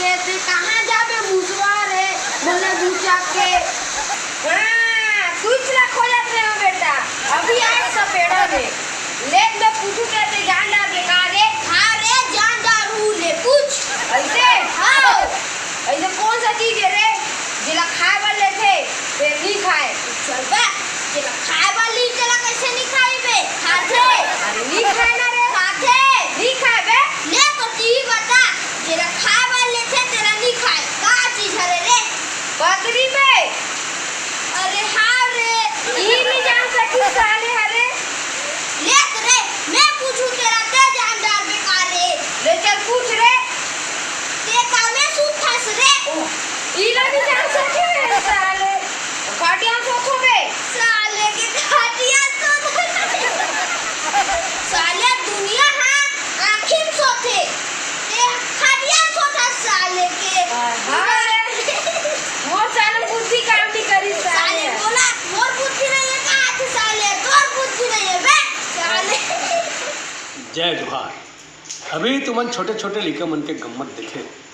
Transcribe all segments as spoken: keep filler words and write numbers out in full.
ए, ते कहाँ जाबे मुसवा रे, मोला बुचा के? हाँ, कुछ ला खोजत रहे हो बेटा, अभी आए सपेड़ा में। ले, मैं पूछू क्या ते जान डार बेकार रे? हाँ रे, जान डारू ले पूछ। ऐसे? हाँ। ऐसे कौन सा चीज है रे, जेला खाए बर लेथे, फेर नी खाए? चल बे, जेला खाए बर ली, तेला कैसे नी खाई बे? खाथे। अरे नी खाए ना रे। खाथे। नी खाए बे। ले तो ती बता, जेला खाए बर लेथे, तेला नी खाए। का चीज हरे रे? पतरी बे। अरे हाँ रे। ई नी जान सकी साले हरे। ले तो रे, मैं पूछू तेला, ते जान डार बेकार रे। ले चल पूछ रे। ते कामे सुतथस रे? ओ, ई ला नी जान सके रे साले। खटिया सोथो बे। साले के खटिया सोथो। साले दुनिया हा आँखी म सोथे। ते खटिया सोथा साले के। हाँ रे। मोर साले बुद्धि काम नी करी साले। साले बोला, मोर बुद्धि नहीं है, कहाँ थे साले? तोर बुद्धि नहीं है बे, साले। जय जोहार। अभी तुमन छोटे-छोटे लइका मन के गम्मत देखे।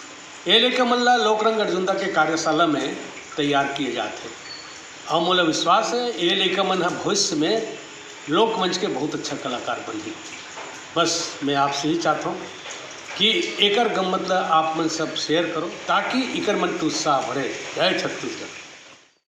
ये लइका मन ला लोकरंग अर्जुंदा के कार्यशाला में तैयार किए जात हे। अउ मोला विश्वास हे, ये लइका मन ह भविष्य में लोकमंच के बहुत अच्छा कलाकार बनही। बस मैं आपसे ही चाहत हूँ कि एकर गम्मत ला आप मन सब share करो, ताकि इकर मन के उत्साह बढ़े। जय छत्तीसगढ़।